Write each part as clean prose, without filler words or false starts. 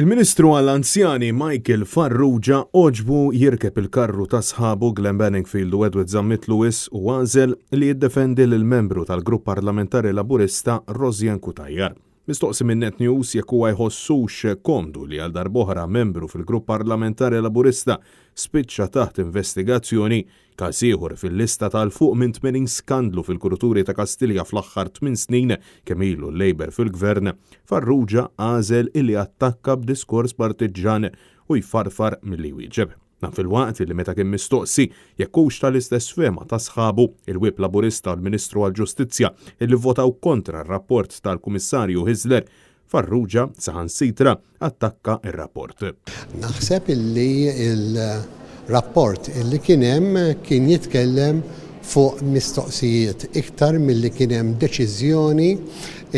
Il-Ministru għall-Anzjani Michael Farrugia għoġbu jirkeb il-karru ta' sħabu Glenn Bedingfield u Edward Zammit Lewis u għażel li jiddefendi lill-membru tal-Grupp Parlamentari Laburista Rosianne Cutajar. Mistoqsi minn Net News jekk huwa jħossux komdu li għal darb'oħra membru fil-Grupp Parlamentari Laburista spiċċa taħt investigazzjoni, każ ieħor fil-lista ta' 'l fuq minn 80 skandlu fil-kuruturi ta' Kastilja fl-aħħar tminn snin kemm ilu l-Labour fil-Gvern, Farrugia għażel illi attakka b'diskors partiġġan u jfarfar milli jwieġeb. Dan filwaqt li meta kien mistoqsi jekk hux tal-istess fehma ta' sħabu, il-Whip Laburista u l-Ministru għall-Ġustizzja illi vvotaw kontra r-rapport tal-Kummissarju Hyzler, Farrugia saħansitra attakka r-rapport. Naħseb illi l-rapport illi kien hemm kien jitkellem fuq mistoqsijiet iktar milli kien hemm deċiżjoni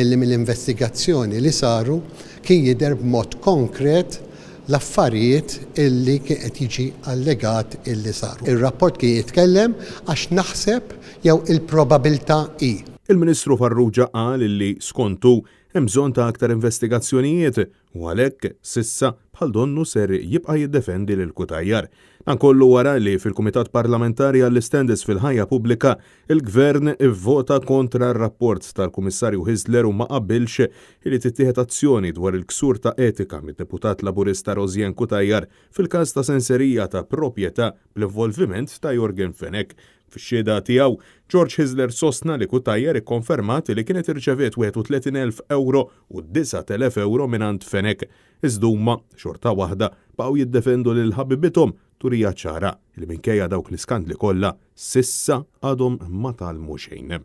illi mill-investigazzjoni li saru kien jidher b'mod konkret l-affarijiet illi kien qed jiġi allegat illi saru. Ir-rapport kien jitkellem għax naħseb jew il-probabilità hi. Il-Ministru Farrugia qal illi skont hu hemm bżonn ta' aktar investigazzjonijiet u għalhekk s'issa bħal donnu ser jibqa' jiddefendi lil Cutajar. Dan kollu wara li fil-Kumitat Parlamentari għall-Istandards fil-Ħajja Pubblika il-Gvern ivvota kontra r-rapport tal-Kummissarju Hyzler u ma qabilx li tittieħed azzjoni dwar il-ksur ta' etika mid-Deputat Laburista Rosianne Cutajar fil-każ ta' senserija ta' proprjetà bl-involviment ta' Yorgen Fenech. Fix-xhieda tiegħu, George Hyzler sostna li Cutajar ikkonfermat li kienet irċeviet 31,000 ewro u 9,000 ewro mingħand Fenech, iżda huma, xorta waħda, baqgħu jiddefendu lil ħabibithom, turija ċara li minkejja dawk l-iskandli kollha, s'issa għadhom ma tgħallmu xejn.